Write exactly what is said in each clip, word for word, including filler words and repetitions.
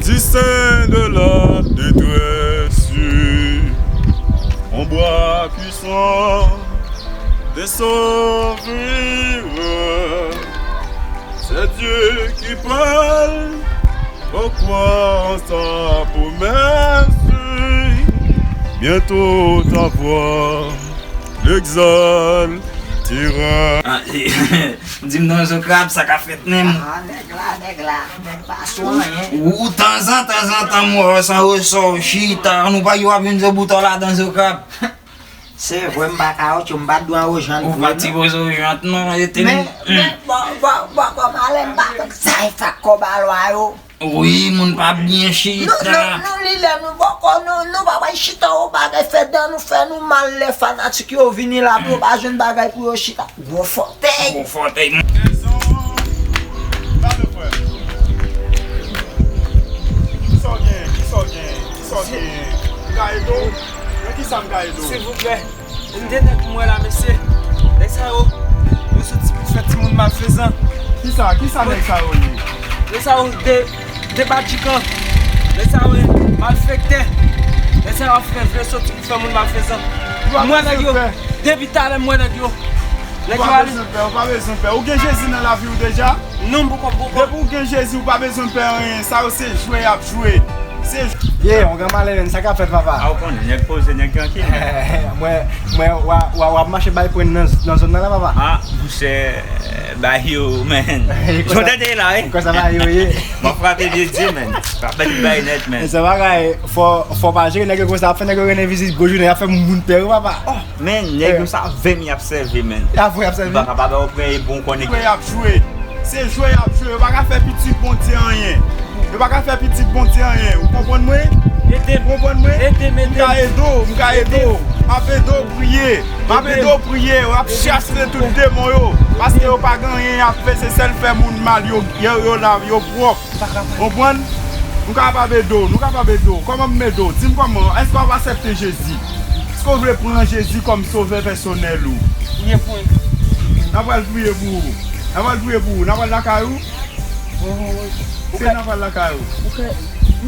Du sein de la détresse, un bras puissant te sauvera. C'est Dieu qui parle, pourquoi sa promesse, bientôt ta voix l'exaltera. Ah, di m nan zo krab, sa ka fèt menm. Ah, nèg la, nèg la, nèg pa sou anyen. Ou, tanzantan, tanzantan, m wè w san resò, w chita, nou pa yo ap vin zo boutò ladan zo krab. Se vre, m pa kawotchou, m pa t dwe an rejann. Ou pa sipoze rejann, non, e te. Men, men, bò, bò, bò, kòm ale, m pa konn sa e fè ak kòb a lwa yo. Wi, moun pa byen chita. Nou, nou, nou, li lè nou bòkò, nou, nou pa bay chita, ou bagay fè dan nou, fè nou mal, lè fanatik yo vini la, pou yo pa jwenn bagay pou yo chita. Gwo fòtèy. Gwo fòtèy. Gèson, gade frè. Kisa w gen? Kisa w gen? Kisa w gen? M ka ede w? Nan kisa m ka ede w? Silvouplè. M de nèg m wè la, mesye. Nèg sa yo, yo soti pou fè timoun malfezan. Kisa, kisa nèg sa yo ye? Nèg sa yo de, de badjikan. Nèg sa yo malfektè. Nèg sa yo ap fè vle soti pou fè moun malfezan. M wè nèg yo. Depi talè m wè nèg yo. Nèg yo ale. Ou pa bezwen pè, ou pa bezwen pè. Ou gen Jezi nan lavi w deja? Non, m poko, m poko. Depi w gen Jezi, ou pa bezwen pè anyen. Sa yo se jwe y ap jwe. Se jwe. Ye, yon gran malere, sa k ap fèt, papa? A, ou konnen, nèg poze, nèg trankil, men. Mwen, mwen, w a, w a, w ap mache bay pwen nan, nan zòn nan la, papa? A, monchè, bay yo, men. Jan w tande la, wi. Konsa bay yo ye. M ap frape byen di, men. Frape byen bay nèt, men. Se bagay, fò, fò pa jere nèg yo konsa, ap fè nèg yo rele vizit gwo jounen, ap fè moun pè, wi, papa. Oh. Men, nèg yo sa vèm y ap sèvi, men. Y ap vre y ap sèvi. Yo pa ka pa ba w pran e bon konnen. Jwe y ap jwe. Se jwe y ap jwe. Yo pa ka fè pitit Bondye anyen. Yo pa ka fè pitit Bondye anyen. Ou konprann mwen? Ede m. Ou konprann mwen? Ede m, ede m. M ka ede w, m ka ede w. M ap ede w priye. M ap ede w priye. W ap chase tout demon yo. Paske yo pa gen anyen y ap fè, se sèl fè moun mal. Yo, yo, yo la, yo pwòp. Konprann? Nou kapab ede w, nou kapab ede w. Kòman m ede w? Di m kòman, èske w ap aksepte Jezi? Èske w vle pran Jezi kòm sovè pèsonèl ou? Priye pou mwen. N ap pral priye pou ou. N ap pral priye pou ou. N ap pral lakay ou. Wi, wi, wi. Se n ap pral lakay ou. Ok.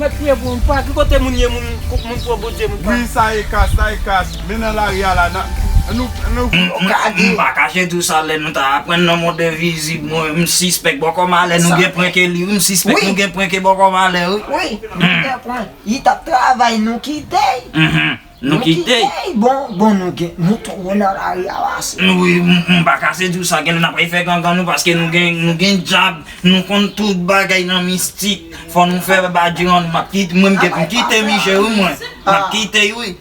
Mèt priye pou mwen. Pa, ki kote moun ye, moun, moun pran Bondye, moun pa. Wi, sa e kas, sa e kas. Men nan lari a la, nan, nou, nou. M, m, m pa kache di w sa, lè nou ta aprann nan mond envizib, mwen, m sispèk bòkò malè nou gen pwen ke li, wi, m sispèk nou gen pwen ke bòkò malè, wi. Wi, nou gen pwen. Li t ap travay, nou kite l. Nou kite l. Bon, bon, nou gen, nou tonbe nan lari a pase. Wi, m, m pa kache di w sa, genlè n ap fè gangan nou, paske nou gen, nou gen djab, nou konn tout bagay nan mistik. Fò nou fè badjiran, m ap kite, mwen, m kite misye, wi, mwen. M ap kite l, wi.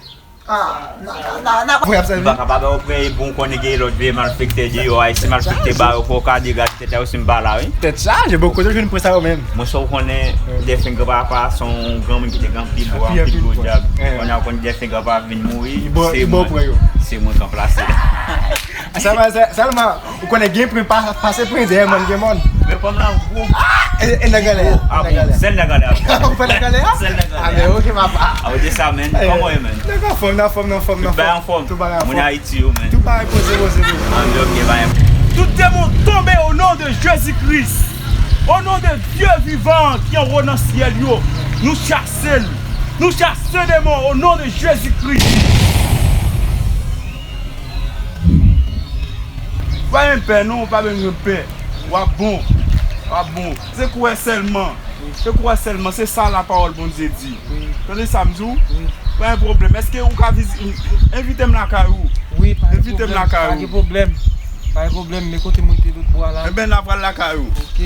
Ah, non, non, non, non. Li pa ka pa ba w pran e bon konnen gen lòt vye malfektè deyò a, e si malfektè ba yo fò w ka degaje tèt a yo si m pa la, wi. Tèt chaje, bon, kote w jwenn pwen sa yo menm? Mwen sa w konnen, Dèfen granpapa se yon granmoun ki te gen anpil lwa, anpil gwo djab. Kounye a w konn Dèfen granpapa vin mouri, se mwen, se mwen k ranplase l. Sèlman, sèlman, ou konnen gen pwen pa, pase pwen dèyè mòn, gen mòn. Men fanm nan gwo. E, e nèg anlè a. Ah bon, sèl nèg anlè a. Ou fè nèg anlè a? Sèl nèg anlè a. Ah, men ok, papa. Ah, ou di sa, men. Kòman w ye, men? Nèg anfòm, anfòm, anfòm, anfòm. Tout bagay anfòm. Moun Ayiti yo, men. Tout bagay poze, poze, poze. An dòm gen bagay. Tout demon tonbe au nom de Jésus-Christ. Au nom de Dieu vivant ki anwo nan syèl yo. Nou chase l. Nou chase demon au nom de Jésus-Christ. Pa gen pè non, pa bezwen pè. W ap bon. W ap bon. Se kwè sèlman. Se kwè sèlman. Se sa lapawòl Bondye di. Tande sa m di w? Pa gen pwoblèm. Èske ou ka vizi-, envite m lakay ou? Wi, pa gen pwoblèm. Envite m lakay ou. Pa gen pwoblèm. Pa gen pwoblèm. Men kote mwen te lòt bò a la. Enben, n a pral lakay ou. Ok.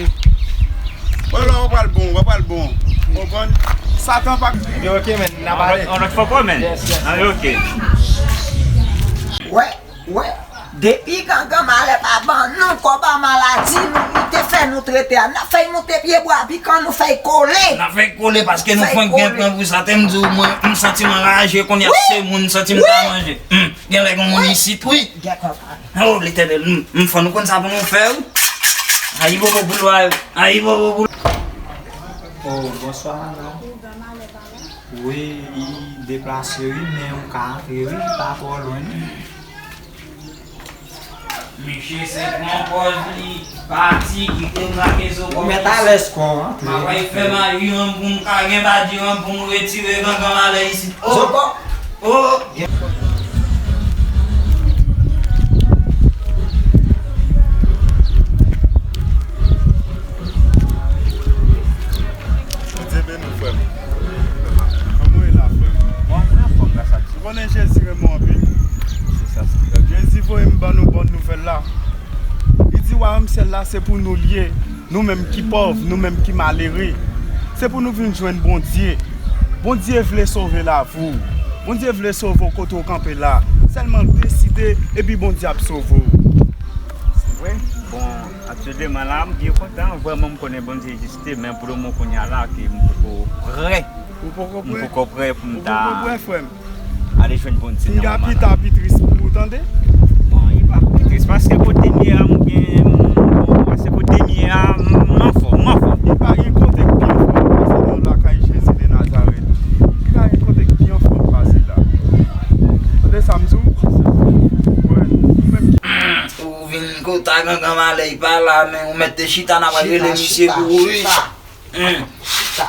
Bon, la, w pral bon, w pral bon. Konprann? Satan pa. Ebyen, ok, men, n a pale. On lòt fwa, men. Yes, yes. Ah, ok. Wè, wè, depi gangan malè pa ban nou kòb a maladi nou, li te fè nou trete a, n ap fè l moute pye bwa pikan, nou fè l kole. N ap fè l kole paske nou fwenk gen pwen pou sa. Te m di w, mwen, m santi m anraje, kounye a se moun, m santi m ta manje. Hum, genlè gen moun isit, wi. Gen konprann. Oh, Letènèl, m, m fò nou konn sa pou nou fè, wi. Ayibobo pou lwa yo. Ayibobo pou. Oh, bonswa, madanm. Wi, li deplase, wi, men ou ka antre, wi, li pa twò lwen, non. Misye se pran pòz li pati, kite m lage Zokòp. Ou mèt alèz kò w antre. M ap al fè maji an pou m ka gen badji an pou m retire gangan malè isit. Oh! Zokòp! Oh! Bondye beni w, frè m. Kòman w ye la, frè m? Bon, mwen anfòm, gras a Dye. Ou konnen Jezi renmen w anpil. Se sa, se sa. Jezi voye m ban nou bòn nouvèl la. Li di, Wayòm syèl la, se pou nou l ye. Nou menm ki pòv, nou menm ki malere. Se pou nou vin jwenn Bondye. Bondye vle sove lavi w. Bondye vle sove w kote w kanpe la. Sèlman deside, epi Bondye ap sove w. Se vre? Bon, aktyèlman la, m byen kontan. Vrèman, m konnen Bondye egziste, men pou lemoman kounye a la, ke m poko prè. Ou poko prè? M poko prè pou m ta. Ou poko prè, frè m? Ale jwenn Bondye nan moman la. Pinga pita pi tris pou ou, tande? Bon, li pa pi tris, paske kote m ye a, m gen, bon, paske kote m ye a, m anfòm, m anfòm. Li pa gen kote k pi anfòm pase nan lakay Jezi de Nazarèt. Li pa gen kote k pi anfòm pase la. Tande sa m di w? Wè, ou menm ki Ou vin kota gangan malè, li pa la, men ou mèt te chita, n ap rele misye pou ou, wi. Chita, chita, chita.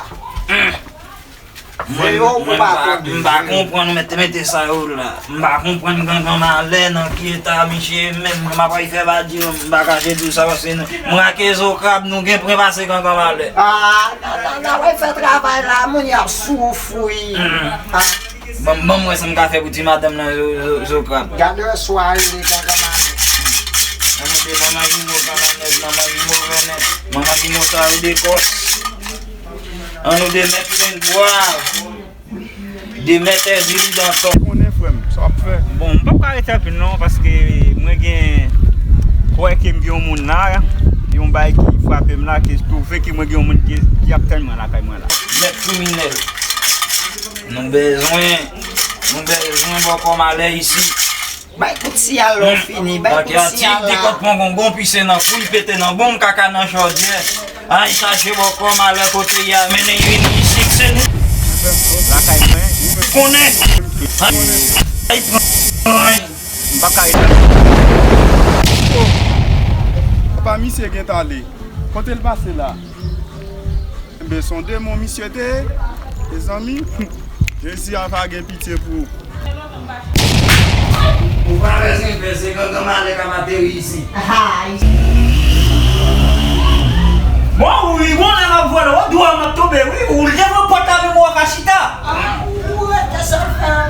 Mwen, mwen pa, m pa konprann ou mete, mete sa yo la. M pa konprann gangan malè nan ki eta misye ye menm. Mwen m ap al fè badji, m pa kache di w sa paske nou, m rake zo krab, nou gen pwen pase gangan malè. Ah, nan, nan, nan, wè fè travay la, moun y ap soufri. Ah. Ban m, ban m wè sa m ka fè pou ti madanm nan zo, zo, zo krab. Gade yon swa rele gangan malè. Ann nou de manman Jimo, manman nèg, manman Jimo vènè, manman Jimo sa yo de kòs. Ann nou de mèt lendwa. De mèt èzili dantò. Konnen frè m, sa w ap fè? Bon, m p ap ka rete anpil non, paske mwen gen, kwè ke m gen yon moun la, yon bagay ki frape m la, ke twouve ke mwen gen yon moun ki, ki ap tann mwen lakay mwen la. Mèt kriminèl. Nou bezwen, nou bezwen bòkò malè isit. Bay kout siyal lè w fini, bay kout siyal la. Depòt pran gongon, pise nan kou, pete nan bonm, kaka nan chòdyè. Ay chache bòkò malè kote y a mennen vin isit, se nou. Lakay mwen. Konnen. Ay pran. M p ap ka rete. Papa misye gen tale. Kote l pase la? Enben, se yon demon misye te ye, mezanmi. Jezi a va gen pitye pou ou. Ou pa bezwen pè, se gangan malè k ap ateri isit. Bon, wi, bon, lè m ap vole, o, dwa m ap tonbe, wi, ou leve pòt la, menm ou pa ka chita.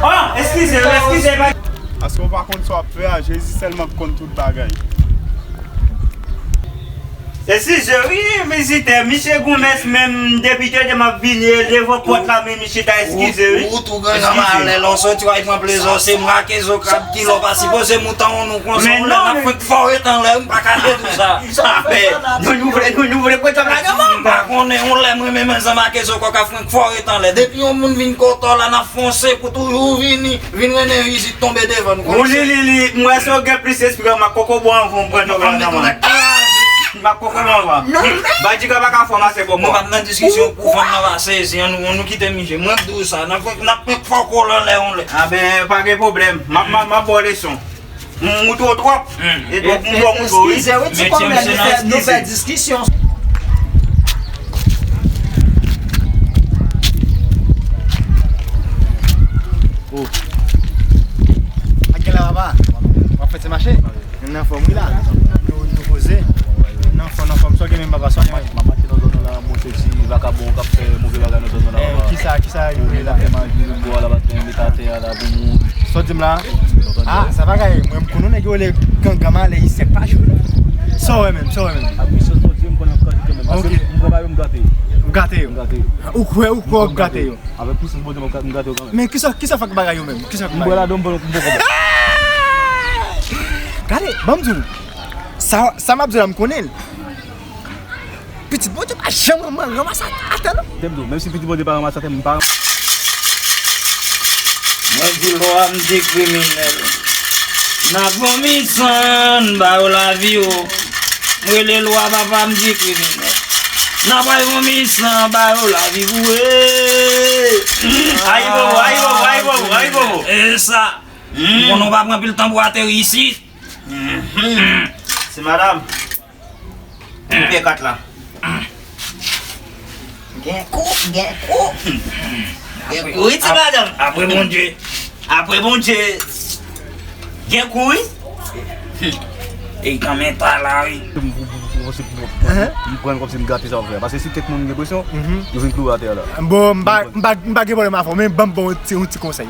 Ah, eskize, eskize. Paske w pa konn sa w ap fè a, Jezi sèlman k konn tout bagay. Eskize wi, vizitè, misye Gomès menm, depi tande m ap vini, leve pòt la, men misye ta eskize wi. Ou, ou tou gen nan malè, lè w soti w al pran plezi w, se m rake zo krab ki lè w pa sipoze mouton nou konsa, w lè n ap fenk fò w ret anlè, m pa ka fè tou sa. Apè, nou, nou vle, nou, nou vle pran tòp la devan. M pa konnen, yon lè mwen menm zanmi ake zo kòk ap fenk fò w ret anlè. Depi yon moun vin kote w la, n ap fonse pou toujou vini, vin rennen vizit tonbe devan nou. Ou li, li, li, m wè se w gen plis espri, m ak koko bò anvan m pran tòp la nan men. M ak koko bò anvan. Badjika pa ka fò m ase bò kò. Nou pa t nan diskisyon pou fanm nan pa sezi, an nou, nou kite misye. Mwen k di w sa, n ap, n ap fè fò kò l anlè yon lè. A ben, pa gen pwoblèm. M ap, m ap, m ap ba w leson. M moute w twòp. E twòp m ba w moute w, wi. Eskize, wi, ti pwoblèm, nou fè, nou fè diskisyon. Oh. Ak gen la, papa? W ap fè ti mache? N anfòm wi la. Nou, nou poze. N anfòm, n anfòm. Sa w gen menm papa, sa w gen menm? M ap mache nan zòn nan la, m wè se ti vakabon k ap fè move bagay nan zòn nan la, papa. Kisa, kisa yo ye la? Fè maji, ri bò a la, pa t gen met atè a la pou moun. Sa w di m la? Ah, sa bagay, mwen m konn yon nèg yo rele Gangan Malè, li sèk pa jou. Sa w wè menm, sa w wè menm? Ak pisans Bondye, m konn ap kantite menm. Paske m pran bagay yo, m gate yo. Ou gate yo? M gate yo. Ou kwè, ou kwè w ap gate yo? Avèk pisans Bondye, m ap gate yo kanmenm. Men kisa, kisa fè ak bagay yo menm? Kisa fè ak bagay yo? M bwè ladan, m pran, m poko bwè. Gade, ban m di w. Sa, sa m ap di w la, m konnen l. Pitit Bondye pa janm ranm-, ranmase atè non. Tèm tou, menm si pitit Bondye pa ranmase atè, m pa ranmase. Mwen di lwa m di kriminèl. N ap vòmi san n ba yo lavi yo. M rele lwa papa m di kriminèl. N ap al vòmi san ba yo lavi boure. Ayi bobo, ayi bobo, ayi bobo, ayi bobo. E sa. M konnen w pa pran pil tan pou w ateri isit. Mhm. Ti madanm, koupe kat la. Gen kou, gen kou. Gen kou, wi, ti madanm. Apre Bondye. Apre Bondye. Gen kou, wi. Ey, kanmenm pa la, wi. M pran kòmsi m gate sa w fè. Paske si kèk moun gen presyon, yo vin klouwe atè a la. Bon, m pa, m pa, m pa gen pwoblèm avè w, men ban m ba w ti, yon ti konsèy.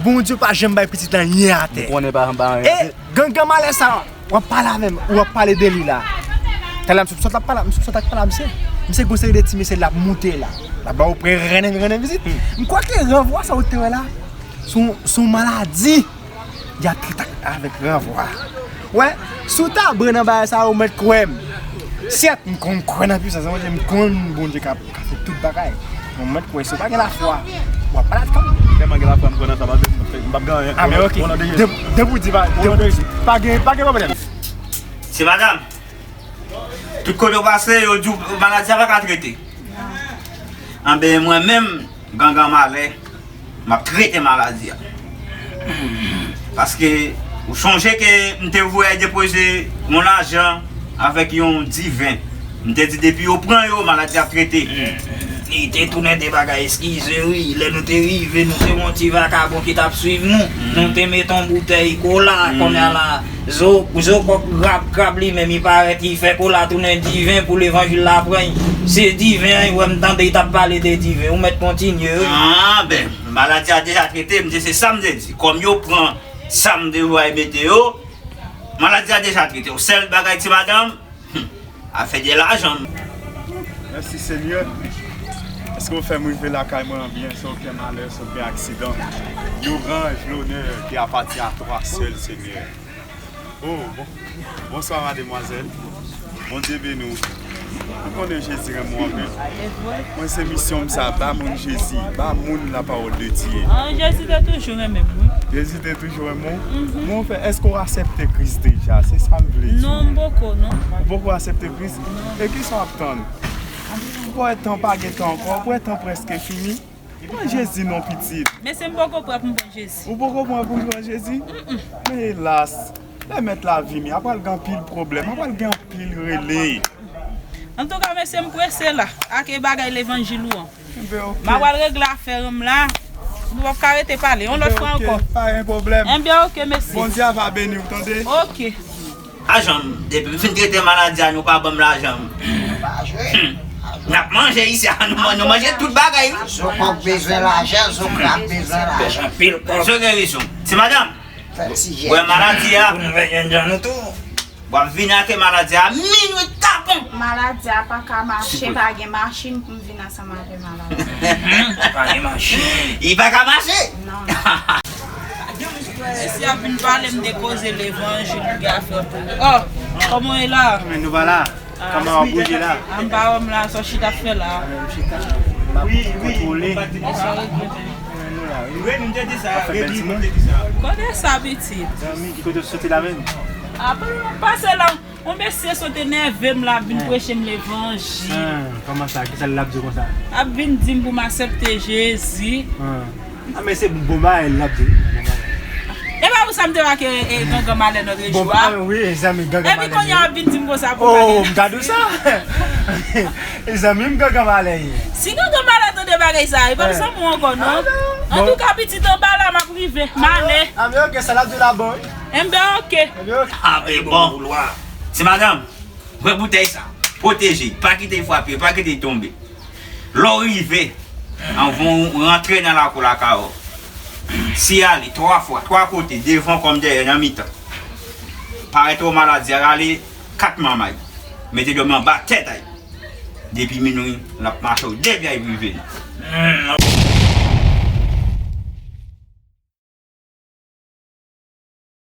Bondye pa janm bay pitit la anyen atè. M konnen pa, pa anyen. E gangan malè sa, w ap pale avè m, w ap pale de li la. Talè m sot ap pale, m sot ap pale a misye. Misye gon seri de ti mesye l ap moute la. L ap ba w pwen rennen, rennen vizit. M kwè ke ranvwa sa w te wè la, se yon, se yon maladi. Y ap trete avèk ranvwa. Wè, si w ta bran nan bagay sa yo, ou mèt kwè m. Sèt, m konn kwè nan pisans Bondye, m konn Bondye ka, ka fè tout bagay. Men ou mèt kwè, si w pa gen lafwa, w ap malad kanmenm. Tèlman gen lafwa, m kwè nan sa, m p ap, m p ap gen anyen. Ah, men ok. Depi w di pa, depi w di, pa gen, pa gen pwoblèm. Se madanm, tout kote w pase, yo di w maladi a pa ka trete. Anben, mwen menm, gangan malè, m ap trete maladi a. Paske, ou sonje ke m te voye depoze yon lajan avèk yon diven. M te di depi yo pran yo, maladi a ap trete. Li te tounen de bagay, eskize wi. Lè nou te rive, nou te wè yon ti vakabon ki t ap swiv nou. Nou te met yon boutèy kola, kounye a la, Zo, zo kòk grab, krab li menm, li parèt, li fè kola tounen diven pou levanjil la pran. Se diven an, wè m tande, li t ap pale de diven. Ou mèt kontinye, wi. Ah, ben, maladi a deja trete, m di, se sa m te di. Kòm yo pran sa m te voye mete yo, maladi a deja trete. Sèl bagay, ti madanm, hmm, afè de lajan. Mèsi, Senyè. Èske w fè m rive lakay mwen an byen, san okenn malè, san okenn aksidan? Louwanj, lonè ki apatyen a twa sèl, Senyè. Oh, bon. Bonswa, mademwazèl. Bondye beni w. Ou konnen Jezi renmen w anpil. Mwen, se misyon m sa, ba moun Jezi, ba moun lapawòl de Dye. Ah, Jezi te toujou renmen m, wi. Jezi te toujou renmen w? Mhm. Men w fè, èske w aksepte Kris deja? Se sa m vle di. Non, m poko, non. Ou poko aksepte Kris? Non. E kisa w ap tann? Ou wè tan pa gen tan ankò, ou wè tan prèske fini. Pran Jezi non, pitit. Men se m poko prè pou m pran Jezi. Ou poko prè pou w pran Jezi? Mm-mm. Men elas, lè mèt lavi m, a pral gen anpil pwoblèm, a pral gen anpil rele. Antouka, mesye, m prese la, ak e bagay levanjil ou an. Enben, ok. M a pral regle afè m la. Nou p ap ka rete pale. Yon lòt fwa ankò. Enben, ok, pa gen pwoblèm. Enben, ok, mesye. Bondye a va beni w, tande? Ok. Lajan m, depi m fin trete maladi a, nou pa ban m lajan m. Hmm. N ap manje isi a, nou, nou manje tout bagay, wi. Zo kòk bezwen lajan, zo krab bezwen lajan. Anpil kòk. Zo gen rezon. Ti madanm, wè maladi a. Pou nou fè jènjan nou tou. W ap vini ak maladi a minwi tapon. Maladi a pa ka mache, pa gen machin pou m vin ansanm avè maladi. Pa gen machin. Li pa ka mache. Non. Mesye ap vin pale m de koze levanjil, pou gen afè pou. Oh, kòman w ye la? Men nou pa la. Kòman w ap bouje la? Anba wè m la, sa w chita ap fè la? M chita, m ap kontwole. Sa w regle? Nou la, wi. Wi, nou te di sa. Ap fè bèl timoun. Kote sa, pitit? Zanmi, ki kote w soti la menm? Apa m ap pase la. Yon mesye sot enève m la, ap vin preche m levanjil. Ah, kòman sa? Kisa l ap di w konsa? Ap vin di m pou m aksepte Jezi. Ah. Ah, men se bon bagay l ap di. E pa pou sa m te make, e, gangan malè lòt jou a. Bon, ah, wi, zanmi, gangan malè. Epi kounye a ap vin di m konsa pou m pa gen. Oh, m ka di w sa. Zanmi m, gangan malè ye. Si gangan malè tande bagay sa, e pa pou zanmi w ankò, non. Ah, non. Antouka, pitit, anba la, m ap rive. M ale. Ah, men ok, sa l ap di w la bon, wi. Enben, ok. Enben, ok. Ah, men bon. Ti madanm, pran boutèy sa. Pwoteje. Pa kite l frape, pa kite l tonbe. Lè w rive, anvan w rantre nan lakou lakay ou, siyale twa fwa, twa kote, devan kòm dèyè, nan mitan. Parèt ou maladi a, rale kat manmay. Mete dòmi anba tèt a l. Depi minwi, l ap mache w depi a rive.